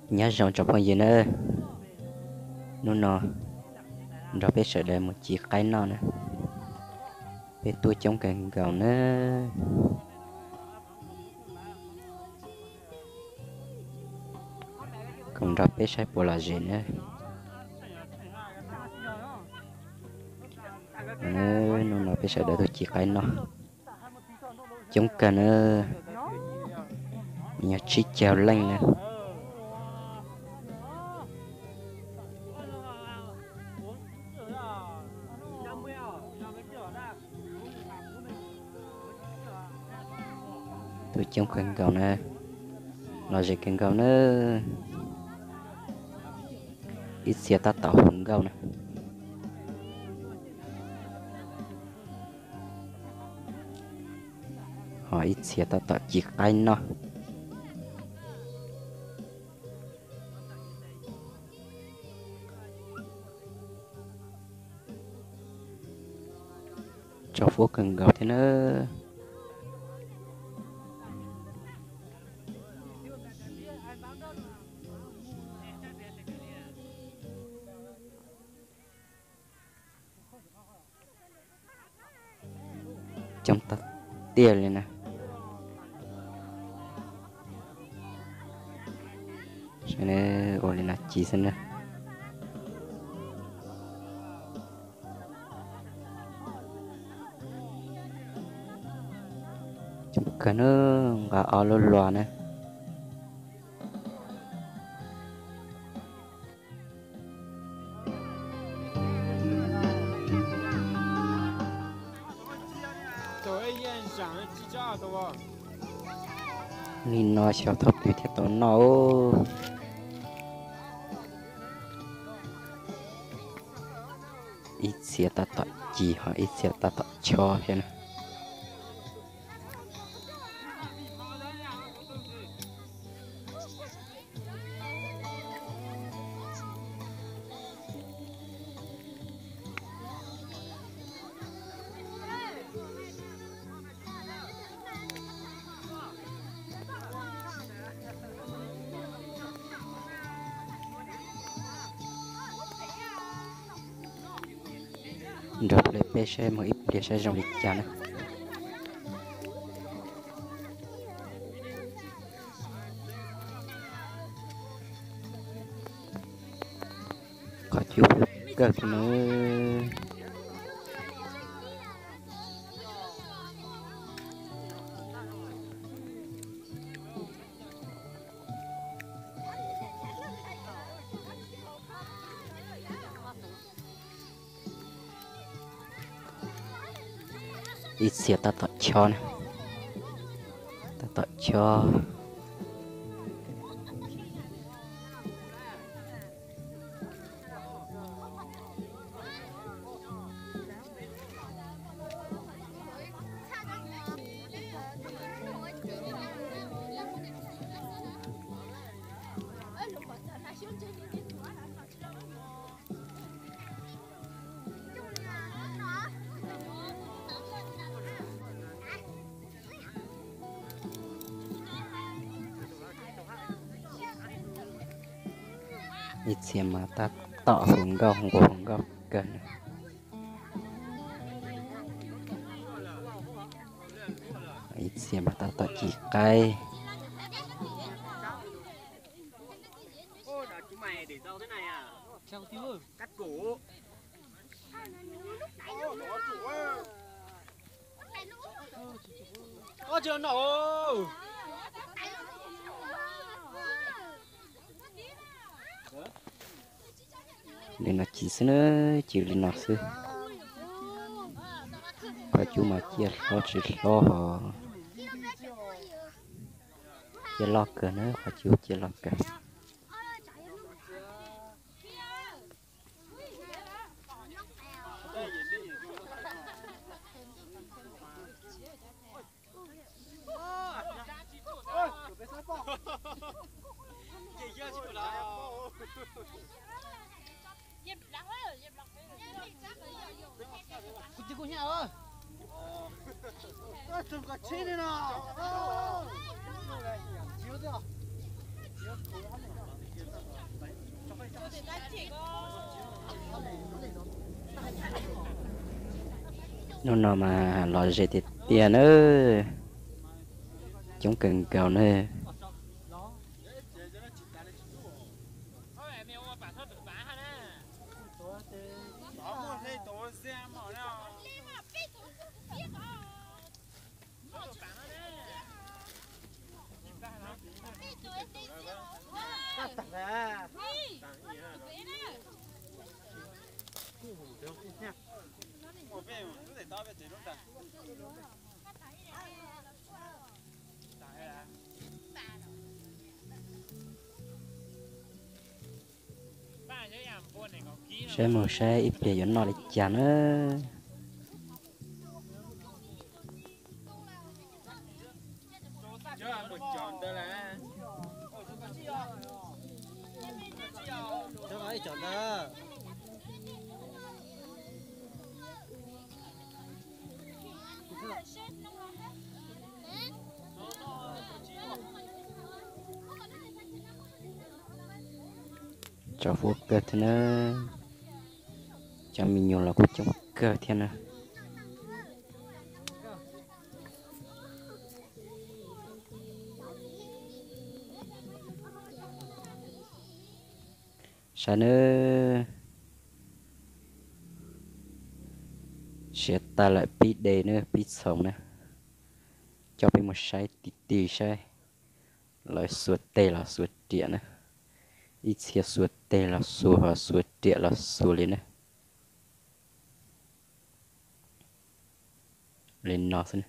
Nyob zoo tsoom phooj ywg nawb, hnub no nrog peb sawv daws mus ci qaib noj na, peb tuaj coob kawg nkaus na. Koom nrog peb saib puas lom zem na. Hnub no peb sawv daws tuaj ci qaib noj coob kawg na, nyob tsib caug leej na. Tuaj coob kawg nkaus na, lom zem kawg nkaus na. Ib txhia tab tom hu nkauj na, ho ib txhia tab tom ci qaib noj. Tsaus fuab kawg nkaus thiab na. Coob tiag tiag li na. Ua li no ci xwb na. Coob kawg na, nqa ob lub luas na. Li no xyov thaum twg thiaj tau noj. Ib txhia tab tom ci ho ib txhia tab tom chob thiab na. Nrog ple peb saib mus ib pliag saib zoo li cas na. Qhov cub kawg thiab na. Ib txhia tab tom chob na, tab tom chob. Ib txhia mas tab tom hu nkauj nquas hu nkauj kawg na. Ib txhia mas tab tom ci qaib. Li no ci xwb na, ci li no xwb. Qhov cub mas ciaj hlob tsis hlob ho. Ciaj loj kawg na, qhov cub ciaj loj kawg. Hnub no mas los ze tiag tiag nawb, coob kawg nkaus nawb. Saib mus saib ib pliag yuav noj li cas na. Tso fuab kawg thiab na, cov me nyuam los kuj coob kawg thiab na. Saib nawb, siav tag lawm pib de nawb, pib txhoov na. Coj peb mus saib ti ti saib lawv xuas teg los xuas riam na. Ib txhia xuas teg los xuas, ho xuas riam los xuas li na. Li no xwb na.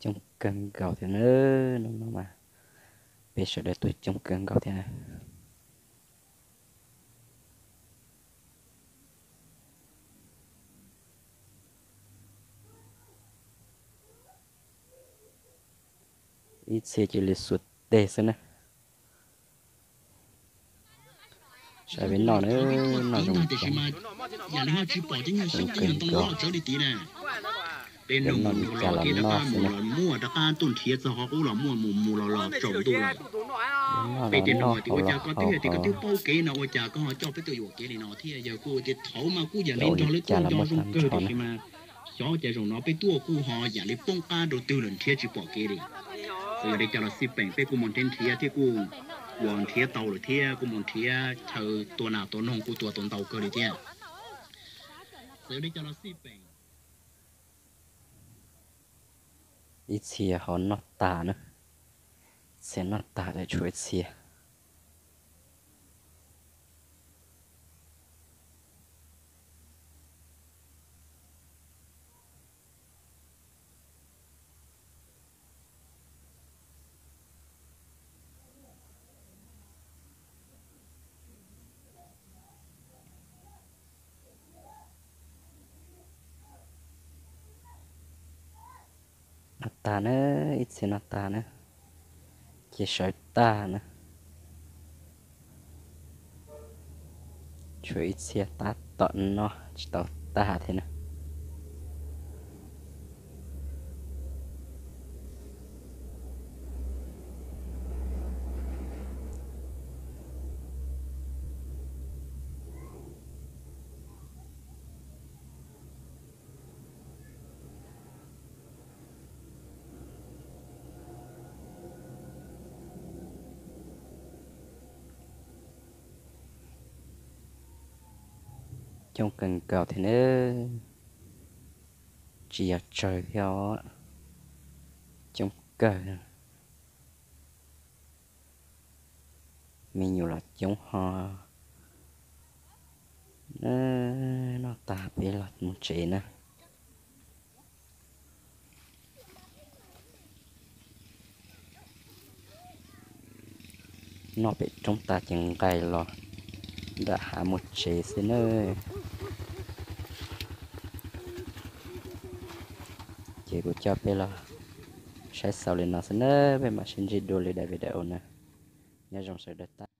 Coob kawg nkaus thiab na, hnub no mas peb sawv daws tuaj coob kawg nkaus thiab na. Ib txhia cia li xuas teg xwb na. Saib peb noj na, noj zoo li cas. Yam li ho tsis pom cov nyuag xyoob cov nyuag ntoo loj tsawv li tid na. Peb noj mus noj los kev rov qab mus los muaj, rov qab tuaj nrhiav txog qhov qub los muaj, mus mus los los tsaus ntuj lawm. Peb tias no tias ua cas koj twb hais tias koj twb paub kev no ua cas koj ho coj peb tuaj yuam kev li no thiab? Yawg kuj tias thaum mas kuj yam li nrog lawv tuaj nco zoo kawg tiam sis mas xyov cas zaum no peb tuaj kuj ho yam li poob qab rau twg lawm nrhiav tsis pom kev li. Txawm yog li cas los xij peem peb kuj mus nrhiav nrhiav thiab kuj uas nrhiav tau lawm thiab kuj mus nrhiav chaw tua nas tua noog kuj tua tau ntau kawg li thiab. Txawm yog li cas los xij peem. Ib txhia ho noj tag na, txhia noj tag lawm tshuav ib txhia. Noj tag na, ib txhia noj tag na, ces sawv tag na. Tshuav ib txhia tab tom noj tsis tau tag thiab na. Coob kawg nkaus thiab nawb, tsis yog tsawg thiab os, coob kawg. Me nyuam los coob ho. Noj tag peb los mus tsev na. Noj pem roob tag ces nqis los nram hav mus tsev xwb na. Ces kuv coj peb los saib xaus li no xwb na, peb mam sib ntsib dua lwm daim video na. Nyob zoo sawv daws tag.